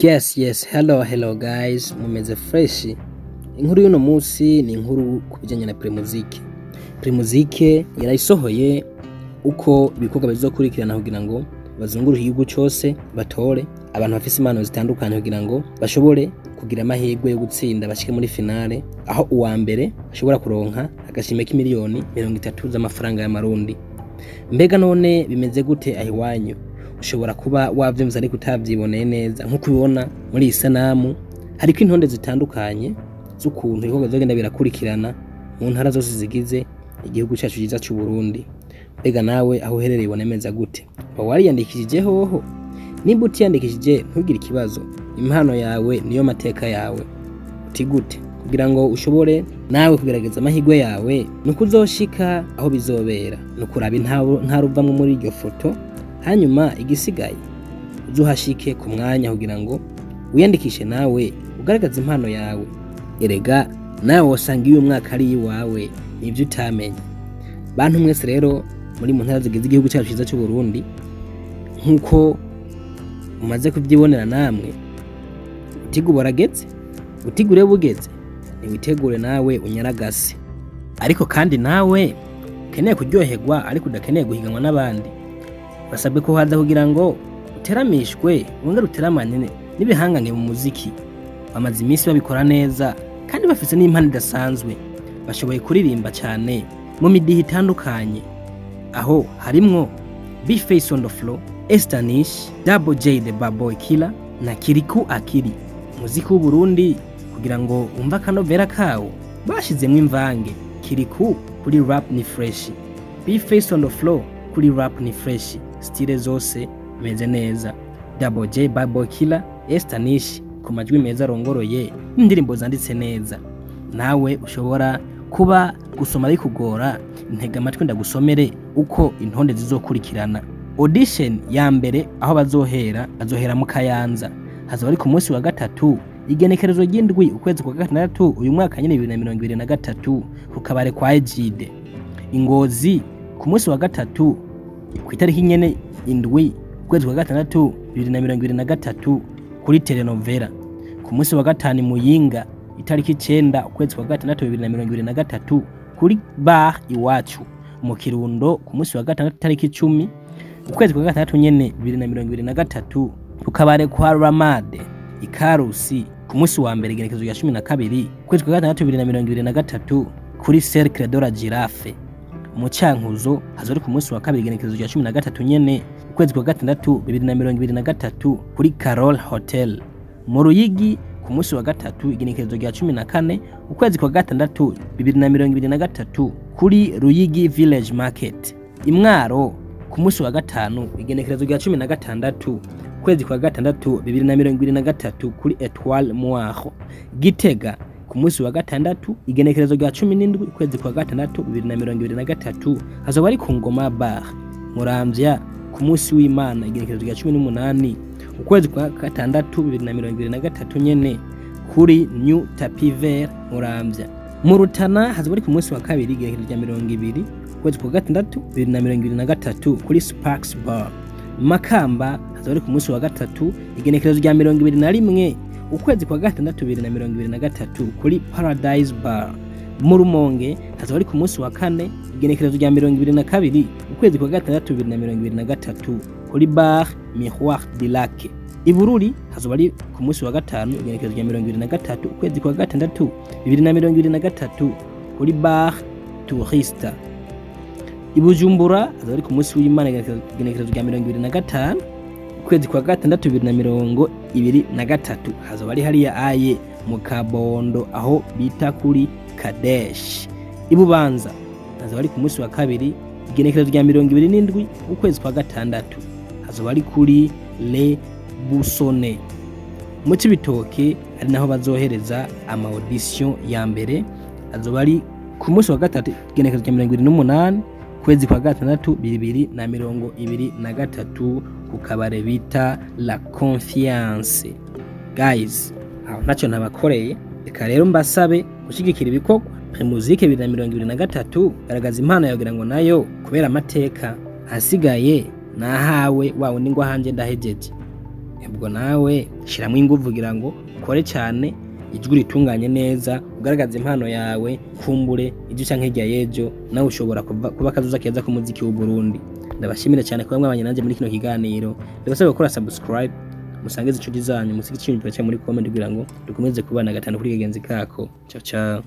Yes, hello, hello guys, mumeze fresh. Inkuru y'uno munsi ni inkuru ku bijyanye na Primusic. Primusic yarayisohoye uko ibikorwa bizokurikirana kugira ngo bazunguruke igihugu cose, batore abantu bafise impano zitandukanye kugira ngo bashobore kugira amahirwe yo gutsinda bashike muri finale, aho uwa mbere ashobora kuronka agashimwe k'imiliyoni 30 z'amafaranga y'amarundi. Mbega none bimeze gute aho iwanyu? Ushobora kuba wavyumvise ariko utavyiboneye neza. Nk'uko ubibona muri iyi sanamu, hariko intonde zitandukanye z'ukuntu ibikorwa bizogenda birakurikirana mu ntara zose zigize igihugu cacu ciza c'Uburundi. Mbega nawe aho uherereye ubona bimeze gute? Uba wariyandikishije hoho? Nimba utiyandikishije, ntugire ikibazo, impano yawe niyo mateka yawe. Uti gute? Kugira ngo ushobore nawe kugerageza amahirwe yawe, nuko uzoshika aho bizobera, nukuraba intara uvamwo muri iryo foto, hanyuma igisigaye uzuhashike ku mwanya kugira ngo wiyandikishe nawe ugaragaze impano yawe. Erega nawe wosanga iyo umwaka ari iwawe, nivyo utamenye. Bantu mwese rero muri mu ntara zigize igihugu cyacu ciza c'u Burundi, nk'uko mumaze kuvyibonera namwe, utiga uborageze, utigure bugeze, niwitegure nawe unyaragase. Ariko kandi nawe ukeneye kuryoherwa ariko udakeneye guhiganwa n'abandi, basabwe ko haza kugira ngo uteramishwe, wongere uteramane n'ibihangange mu muziki. Bamaze iminsi babikora neza kandi bafise n'impano idasanzwe, bashoboye kuririmba cyane mu midiho itandukanye, aho harimwo B-Face on the Floor, Estanish, Double J the Bad Boy Killer na Kirikou Akili. Umuziki w'Uburundi, kugira ngo umve akanovera kawo, bashizemwo imvange. Kirikou kuri rap ni fresh, B-Face on the Floor kuri rap ni fresh, style zose meze neza. Double J Bad Boy Killer, Estanish ku majwi meza arongoroye n'indirimbo zanditse neza. Nawe ushobora kuba gusoma bikugora, ntega amatwi ndagusomere uko intonde zizokurikirana. Audition ya mbere, aho bazohera, bazohera mu Kayanza, hazoba ari ku munsi wa gatatu, igenekerezo ry'7, ukwezi kwa gatandatu, uyu mwaka nyene, 2023, ku kabare kwa Ejide. Ingozi, ku munsi wa gatatu, ku itariki nyene 7, ukwezi kwa gatandatu, 2023, kuri Telenovela. Ku munsi wa gatanu, Muyinga, itariki 9, ukwezi kwa gatandatu, 2023, kuri Bar Iwacu. Mu Kirundo, ku munsi wa gatandatu, itariki 10, ukwezi kwa gatandatu nyene, 2023, ku kabare kwa Ramade. Ikarusi, ku munsi wa mbere, igenekerezo rya 12, ukwezi kwa gatandatu, 2023, kuri Cercle de la Girafe. Mu Cankuzo, hazoba ari ku munsi wa kabiri, igenekerezo rya 13 nyene, ukwezi kwa gatandatu, 2023, kuri Carol Hotel. Mu Ruyigi, ku munsi wa gatatu, igenekerezo rya 14, ukwezi kwa gatandatu, 2023, kuri Ruyigi Village Market. Imwaro, ku munsi wa gatanu, igenekerezo rya 16, ukwezi kwa gatandatu, 2023, kuri Etoile Mwaro. Gitega, ku munsi wa gatandatu, igenekerezo rya 17, ukwezi kwa gatandatu, 2023, hazoba ari ku Ngoma Bar. Muramvya, ku munsi w'Imana, igenekerezo rya 18, ukwezi kwa gatandatu, 2023 nyene, kuri New Tapis Vert Muramvya. Mu Rutana, hazoba ari ku munsi wa kabiri, igenekerezo rya 20, ukwezi kwa gatandatu, 2023, kuri Sparks Bar. Makamba, hazoba ari ku munsi wa gatatu, igenekerezo rya 21, ukwezi kwa gatandatu, 2023, kuri Paradise Bar. Mu Rumonge, hazoba ari ku munsi wa kane, igenekerezo rya 22, ukwezi kwa gatandatu, 2023, kuri Bar Miroir du Lac. Ibururi, hazoba ari ku munsi wa gatanu, igenekerezo rya 23, ukwezi kwa gatandatu, 2023, kuri Bar Tourista. Ibujumbura, hazoba ari ku munsi w'Imana, igenekerezo rya 25, ukwezi kwa gatandatu, 2023, hazoba ari hariya aye mu Kabondo, aho bita kuri Kadesh. Ibubanza, hazoba ari ku munsi wa kabiri, igenekerezo rya 27, ukwezi kwa gatandatu, hazoba ari kuri Le Busone. Mu Cibitoke, ari naho bazohereza ama audition ya mbere, azoba ari ku munsi wa gatatu, igenekerezo rya 28, kwezi kwa gatandatu, 2023, ku kabare bita La Confiance. Guys, aho ntacyo ntabakoreye. Reka rero mbasabe gushyigikira ibikorwa Primusic 2023. Garagaza impano yawe kugira ngo nayo kubera amateka ahasigaye nahawe wawe. Ni ngo hanjye ndahejeje. Ubwo nawe shiramwo inguvu kugira ngo ukore cyane, ijwi ritunganye neza, ugaragaze impano yawe. Kumbure ijwi canke hirya y'ejo nawe ushobora kuba akazuza keza k'umuziki w'u Burundi. Ndabashimira cyane kuba mwabanye nanjye muri kino kiganiro. Ndabasaba gukora subscribe, musangize inshuti zanyu, musige icyiyumviro cyanyu muri comment kugira ngo dukomeze kubana gatanu kuri kagenzi kako. Ciao ciao.